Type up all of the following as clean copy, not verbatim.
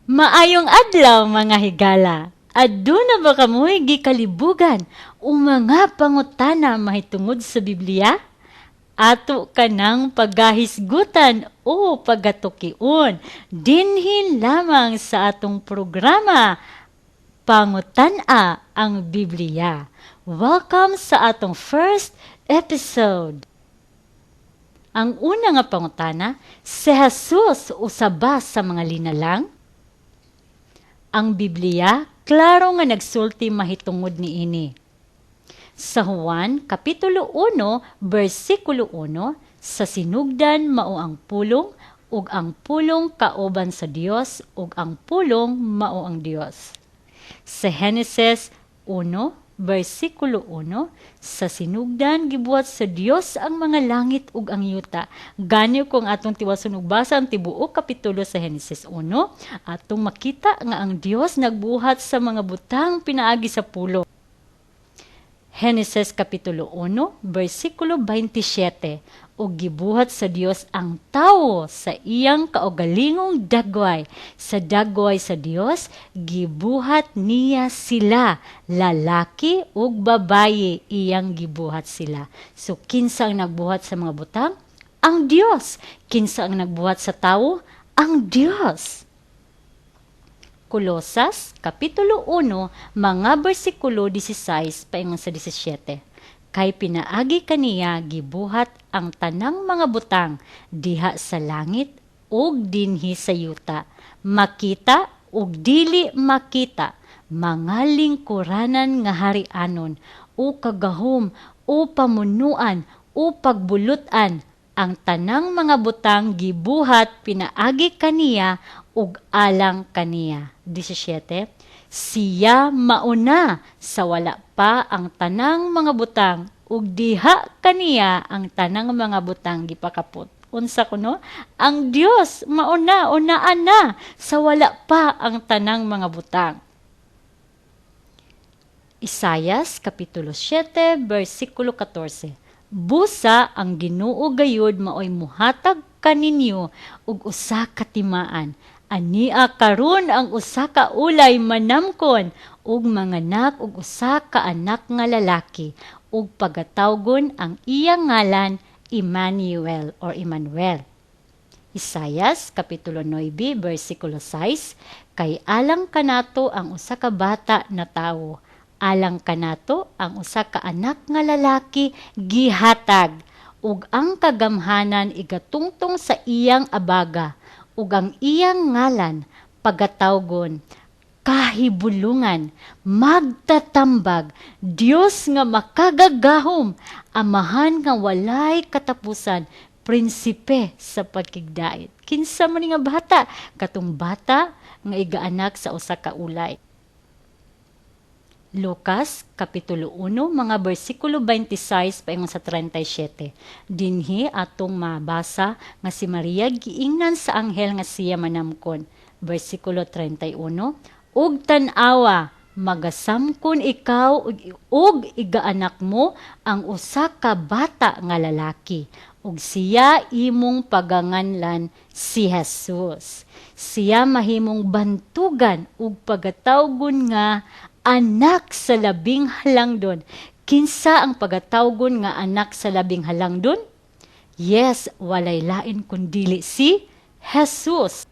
Maayong adlaw, mga higala. Aduna ba kamoy gikalibugan o mga pangutana mahitungod sa Biblia? Ato kanang pagahisgutan o pagatukion dinhi lamang sa atong programa Pangutan-a ang Biblia. Welcome sa atong first episode. Ang una nga pangutana, si Jesus usa ba sa mga linalang? Ang Biblia klaro nga nagsulti mahitungod niini. Sa Juan kapitulo 1 bersikulo 1, "Sa sinugdan mao ang Pulong, ug ang Pulong kauban sa Dios, ug ang Pulong mao ang Dios." Sa Henesis 1 bersikulo 1, "Sa sinugdan gibuhat sa Dios ang mga langit ug ang yuta." Gani kung atong tiwason ug basa ang tibuok kapitulo sa Henesis 1, atong makita nga ang Dios nagbuhat sa mga butang pinaagi sa pulong. Henesis kapitulo 1 bersikulo 27, "Ug gibuhat sa Dios ang tawo sa iyang kaugalingong dagway. Sa dagway sa Dios gibuhat niya sila, lalaki ug babayi iyang gibuhat sila." So kinsa ang nagbuhat sa mga butang? Ang Dios. Kinsa ang nagbuhat sa tawo? Ang Dios. Kolosas kapitulo 1 mga bersikulo 16 paingon sa 17, "Kay pinaagi kaniya gibuhat ang tanang mga butang diha sa langit ug dinhi sa yuta, makita ug dili makita, mga lingkuranan nga harianon o kagahom o pamunuan o pagbulutan. Ang tanang mga butang gibuhat pinaagi kaniya ug alang kaniya." 17, "Siya mauna sa wala pa ang tanang mga butang, ug diha kaniya ang tanang mga butang gipakapot." Unsa kuno? Ang Dios mauna, unaan na sa wala pa ang tanang mga butang. Isayas kapitulo 7 bersikulo 14, "Busa ang Ginoo gayud maoy muhatag kaninyo og usa ka timaan. Ania karon ang usa ka ulay manamkon ug manganak og usa ka anak nga lalaki, ug pagatawgon ang iyang ngalan Emmanuel or Emmanuel." Isayas kapitulo 9 bersikulo 6, "Kay alang kanato ang usa ka bata natawo, alang kanato ang usa ka anak nga lalaki gihatag, ug ang kagamhanan igatungtong sa iyang abaga, ug ang iyang ngalan pagatawgon Kahibulungan, Magtatambag, Dios nga Makagagahom, Amahan nga Walay Katapusan, Prinsipe sa Pagkigdait." Kinsa man ni nga bata? Katong bata nga igaanak sa usa ka ulay. Lucas kapitulo 1 mga bersikulo 26 paingon sa 37. Dinhi atong mabasa nga si Maria giingnan sa anghel nga siya manamkon. Bersikulo 31, "Ug tan-awa, magasamkon ikaw ug igaanak mo ang usa ka bata nga lalaki, ug siya imong paganganlan si Jesus. Siya mahimong bantugan ug pagatawgon nga Anak sa Labing Halangdon." Kinsa ang pagatawgon nga Anak sa Labing Halangdon? Yes, walay lain kundili si Jesus.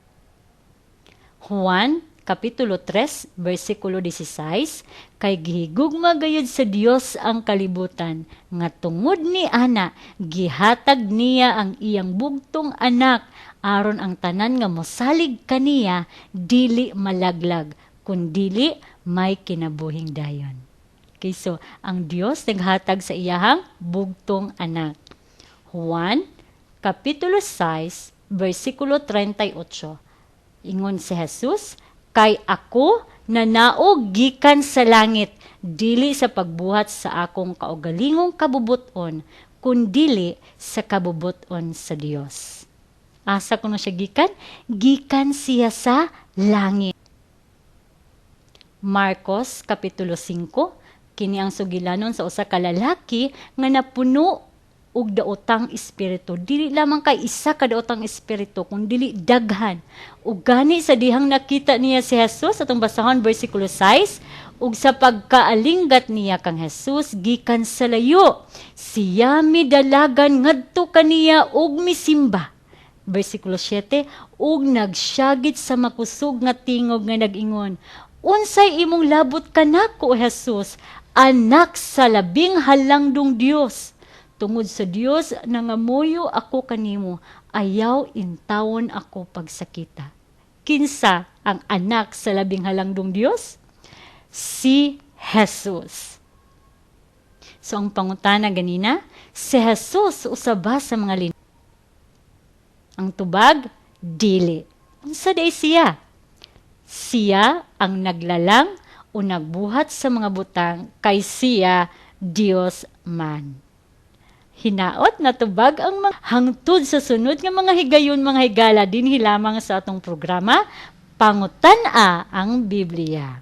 Juan kapitulo 3 bersikulo 16, "Kay gihigugma gayud sa Dios ang kalibutan nga tungod ni ana gihatag niya ang iyang bugtong Anak, aron ang tanan nga mosalig kaniya dili malaglag kundili may kinabuhing dayon." Okay, so ang Dios naghatag sa iyahang bugtong anak. Juan kapitulo 6 bersikulo 38. Ingon si Jesus, "Kay ako nanaog gikan sa langit, dili sa pagbuhat sa akong kaugalingong kabubuton, kundili sa kabubuton sa Dios." Asa kuno siya gikan? Gikan siya sa langit. Marcos kapitulo 5, kini ang sugilanon sa usa ka lalaki nga napuno Ug daotang espiritu. Dili lamang kay isa ka daotang espiritu, kun dili daghan. Ug gani sa dihang nakita niya si Jesus, atong basahon bersikulo 6, ug sa pagkaalinggat niya kang Jesus gikan sa layo, siya midalagan ngadto kaniya ug misimba. Versikulo 7, ug nagsyagit sa makusog nga tingog nga nag-ingon, "Unsay imong labot kanako, Jesus, anak sa Labing Halangdong Dios? Tungod sa Dios, nangamuyo ako kanimo, ayaw intawon ako pagsakita." Kinsa ang anak sa Labing Halangdong Dios? Si Jesus. So ang pangutana ganina, si Jesus usa ba sa mga lin? Ang tubag, dili. Unsa diay siya? Siya ang naglalang o nagbuhat sa mga butang kay siya Dios man. Hinaot natubag ang mga hangtod sa sunod nga mga higayon, mga higala, dinhi lamang sa atong programa, Pangutan-a ang Biblia.